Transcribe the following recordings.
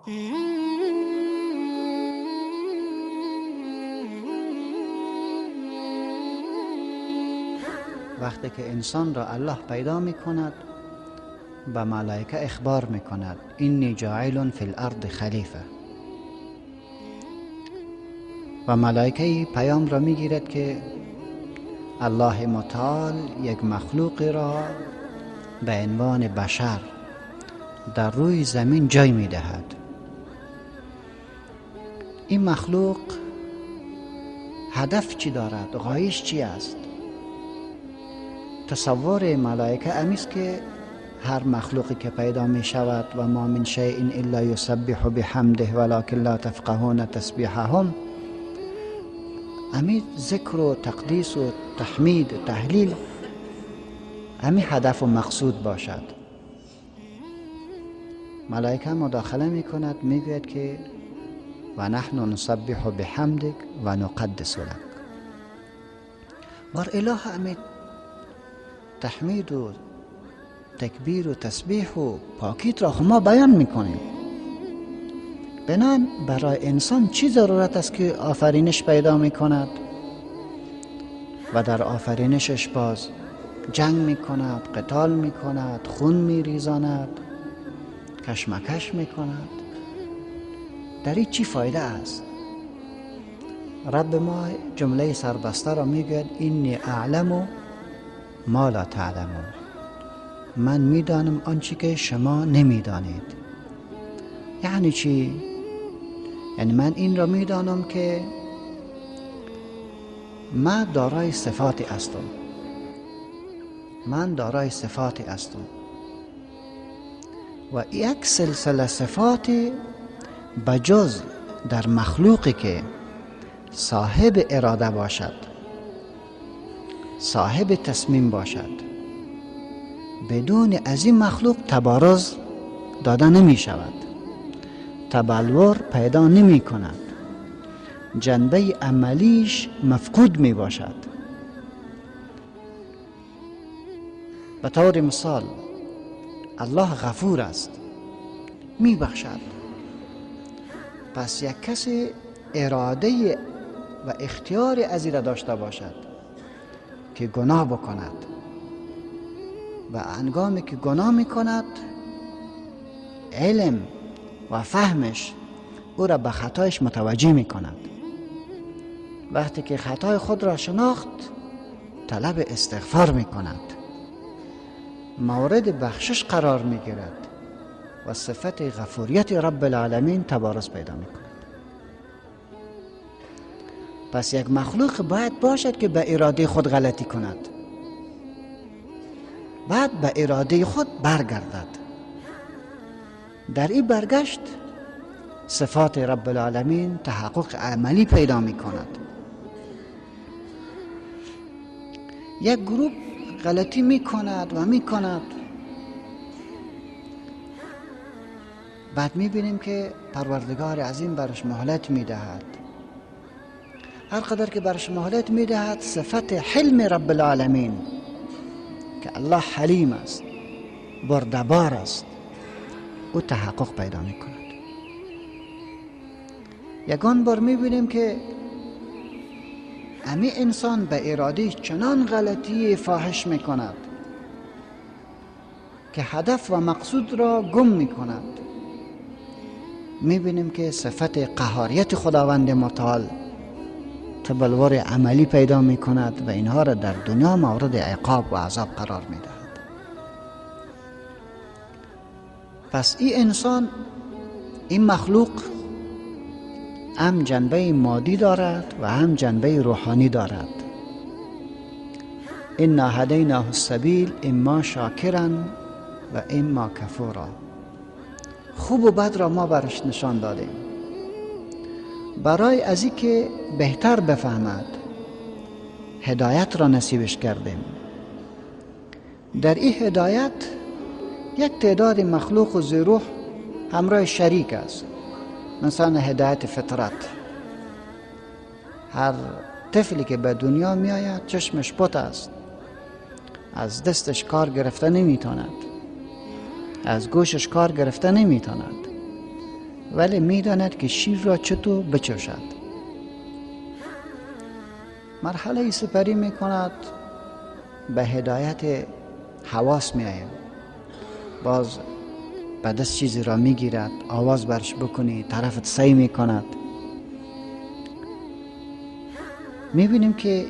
وقتی که انسان را الله پیدا می کند، به ملائکه اخبار می کند انی جاعل فی الارض خلیفه، و ملائکه پیام را می گیرد که الله متعال یک مخلوق را به عنوان بشر در روی زمین جای می دهد. این مخلوق هدف چی دارد؟ غایش چی است؟ تصور ملائکه امیست که هر مخلوقی که پیدا می شود و ما من شیء الا یسبح بحمده ولکن لا تفقهون تسبیحهم، امی ذکر و تقدیس و تحمید و تهلیل امی هدف و مقصود باشد. ملائکه مداخله می کند، می گوید که و نحن نسبح بحمدک و نقدس لک. بر اله امی تحمید و تکبیر و تسبیح و پاکیت را ما بیان میکنیم. بنان برای انسان چی ضرورت است که آفرینش پیدا میکند و در آفرینشش باز جنگ میکند، قتال میکند، خون میریزاند، کشمکش میکند؟ در این چی فایده است؟ رب ما جمله سربسته را میگوید انی اعلم ما لا تعلمون، من میدانم آنچه که شما نمیدانید. یعنی چی؟ یعنی من این را میدانم که من دارای صفاتی هستم، من دارای صفاتی هستم و یک سلسله صفاتی بجز در مخلوقی که صاحب اراده باشد، صاحب تصمیم باشد، بدون از این مخلوق تبارز داده نمی شود، تبلور پیدا نمی کند، جنبه عملیش مفقود می باشد. به طور مثال الله غفور است، می بخشد. پس یک کسی اراده و اختیار از این را داشته باشد که گناه بکند و هنگامی که گناه میکند علم و فهمش او را به خطایش متوجه میکند. وقتی که خطای خود را شناخت طلب استغفار میکند، مورد بخشش قرار میگیرد و صفت غفوریت رب العالمین تبارز پیدا میکند. پس یک مخلوق باید باشد که به اراده خود غلطی کند، بعد به اراده خود برگردد. در این برگشت صفات رب العالمین تحقق عملی پیدا می کند. یک گروه غلطی می کند و می کند، بعد می بینیم که پروردگار عظیم برش مهلت می دهد. هر قدر که برش مهلت می دهد صفت حلم رب العالمین که الله حلیم است، بردبار است، او تحقق پیدا می کند. یگان بار می بینیم که امی انسان به اراده چنان غلطی فاحش می کند که هدف و مقصود را گم می کند. می بینیم که صفت قهاریت خداوند متعال تبلور عملی پیدا می کند و اینها را در دنیا مورد عقاب و عذاب قرار می دهد. پس این انسان، این مخلوق هم جنبه مادی دارد و هم جنبه روحانی دارد. انا هدیناه السبیل اما شاکرا و اما کفورا. خوب و بد را ما برش نشان دادیم برای از اینکه بهتر بفهمد، هدایت را نصیبش کردیم. در این هدایت یک تعداد مخلوق و ذی‌روح همراه شریک است. مثلا هدایت فطرت، هر طفلی که به دنیا می آید چشمش پت است، از دستش کار گرفته نمیتاند، از گوشش کار گرفته نمیتاند. ولی میداند که شیر را چطور بچشد. مرحله سپری میکند، به هدایت حواس میآید، باز به دست چیزی را میگیرد، آواز برش بکنی طرفت سعی میکند. میبینیم که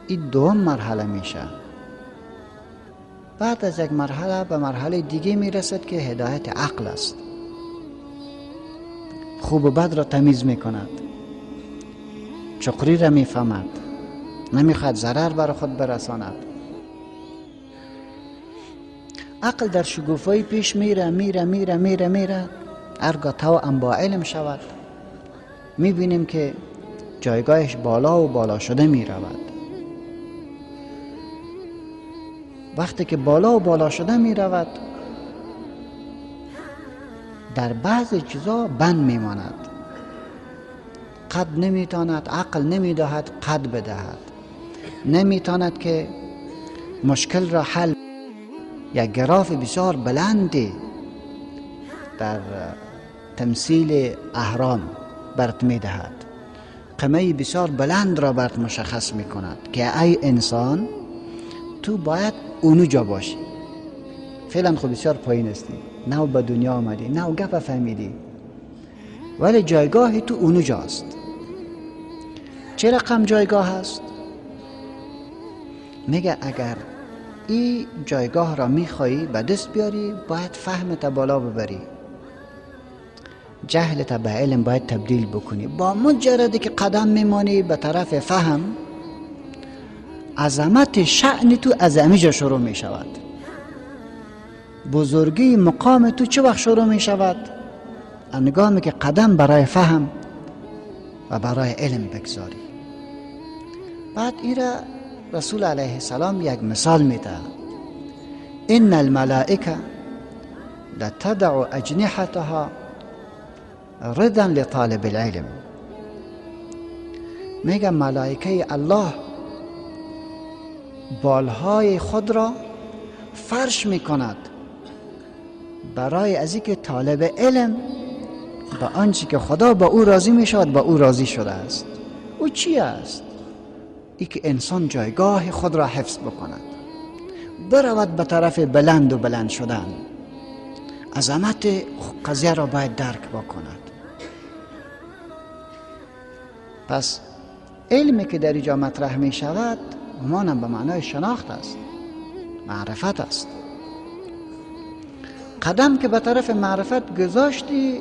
این دوم مرحله میشه. بعد از یک مرحله به مرحله دیگه میرسد که هدایت عقل است. خوب و بد را تمیز میکند، چقری را میفهمد، نمیخواد ضرر بر خود برساند. عقل در شگوفایی پیش میره میره میره میره میره، هرگاه توأم با علم شود میبینیم که جایگاهش بالا و بالا شده میرود. وقتی که بالا و بالا شده میرود، در بعض چیزا بند میماند، قد نمیتاند، عقل نمیدهد قد بدهد، نمیتاند که مشکل را حل. یک گراف بسیار بلندی در تمثیل اهرام برات میدهد، قمه بسیار بلند را برات مشخص میکند که ای انسان تو باید اونو جا باشی. فعلا خب بسیار پایین هستی، نه به دنیا آمدی، نه گپ فهمیدی، ولی جایگاه تو اونو جاست. چه رقم جایگاه هست؟ میگه اگر این جایگاه را میخوایی به دست بیاری، باید فهمت بالا ببری، جهلت به علم باید تبدیل بکنی. با مجردی که قدم میمانی به طرف فهم، عظمت شأن تو از امیجا شروع می شود. بزرگی مقام تو چه وقت شروع می شود؟ هنگامی که قدم برای فهم و برای علم بگذاری. بعد ایره رسول علیه السلام یک مثال میده: ان الملائکه لتدع اجنحتها رضا لطالب العلم. میگه ملائکه الله بالهای خود را فرش میکند برای از اینکه طالب علم با آنچه که خدا با او راضی میشود با او راضی شده است. او چی است؟ ای که انسان جایگاه خود را حفظ بکند، برود به طرف بلند و بلند شدن، عظمت قضیه را باید درک بکند. پس علمی که در اینجا مطرح می شود همانم به معنای شناخت است، معرفت است. قدم که به طرف معرفت گذاشتی،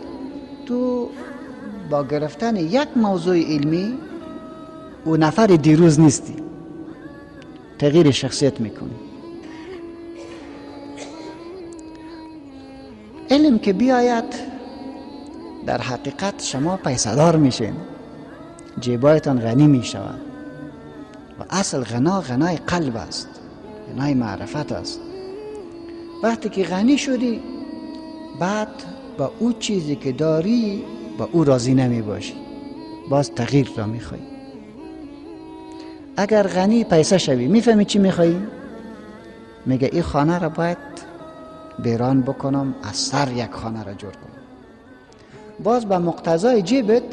تو با گرفتن یک موضوع علمی او نفر دیروز نیستی، تغییر شخصیت میکنی. علم که بیاید در حقیقت شما پیسه‌دار میشین، جیبایتان غنی میشود. و اصل غنا غنای قلب است، غنای معرفت است. وقتی که غنی شدی، بعد با او چیزی که داری با او راضی نمی باشی، باز تغییر را میخوای. اگر غنی پیسه شوی، میفهمی چی میخوایی؟ میگه این خانه را باید بیران بکنم، از سر یک خانه را جور کنم. باز به مقتضای جیبت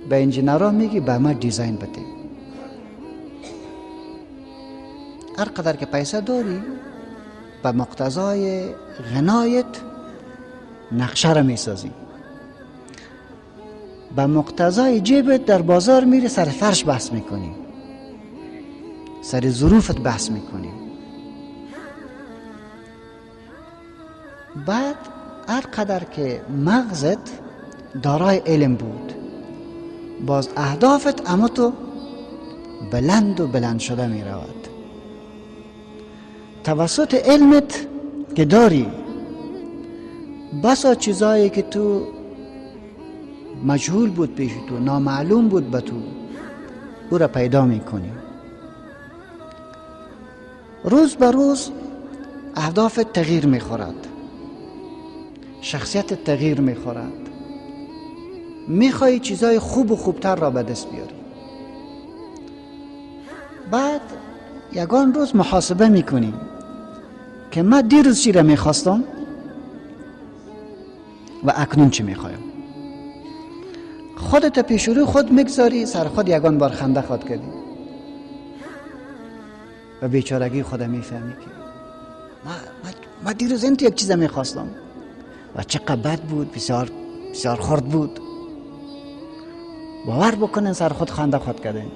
به انجینرها میگی به ما دیزاین بده. هر قدر که پیسه داری به مقتضای غنایت نقشه را میسازی، به مقتضای جیبت در بازار میری سر فرش بحث میکنی، سر ظروفت بحث میکنی. بعد هر قدر که مغزت دارای علم بود، باز اهدافت اما تو بلند و بلند شده می رود. توسط علمت که داری، بسا چیزایی که تو مجهول بود پیش تو، نامعلوم بود به تو، او را پیدا میکنی. روز به روز اهداف تغییر میخورد، شخصیت تغییر میخورد، میخوای چیزای خوب و خوبتر را به دست بیاری. بعد یگان روز محاسبه میکنی که من دیروز چی را میخواستم، و اکنون چی میخوایم. خودت پیش رو خود میگذاری، سر خود یگان بار خنده خواد کردی و بیچارگی خود میفهمی که ما دیروز این تو یک چیز میخواستم و چقدر بد بود، بسیار بسیار خرد بود. باور بکنن سر خود خنده خواد کردن.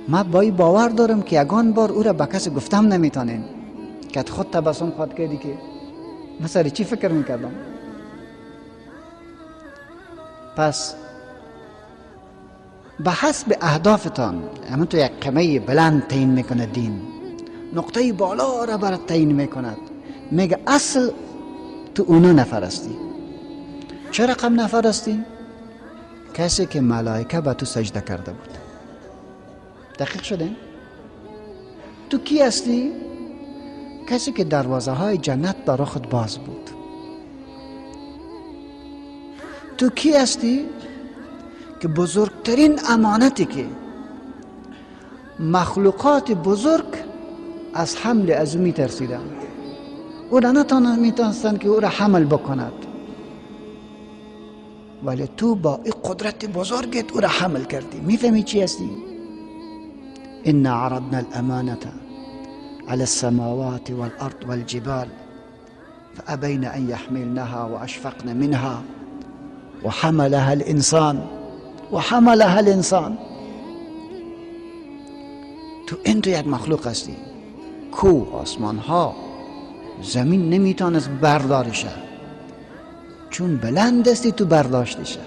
ما با باور دارم که یگان بار او را به کسی گفتم نمیتونین که خود تبسم خواد کردی که من سر چی فکر میکردم. پس به حسب اهدافتان، همون تو یک قمه بلند تعیین میکنه دین، نقطه بالا را برات تعیین میکند، میگه اصل تو اونو نفر هستی. چه رقم نفر هستی؟ کسی که ملائکه به تو سجده کرده بود. دقیق شده؟ تو کی هستی؟ کسی که دروازه های جنت برای خود باز بود. تو کی هستی؟ که بزرگترین امانتی که مخلوقات بزرگ از حمل از او میترسیدند، او را نمیتونستند که او را حمل بکند، ولی تو با این قدرت بزرگت او را حمل کردی. میفهمی چی هستی؟ إنا عرضنا الأمانة على السماوات والأرض والجبال فأبين أن يحملنها وأشفقن منها وحملها الإنسان وحملها الإنسان. تو این تو یک مخلوق هستی، کو آسمان ها زمین نمیتونست بردارشه، چون بلند هستی تو برداشتشه.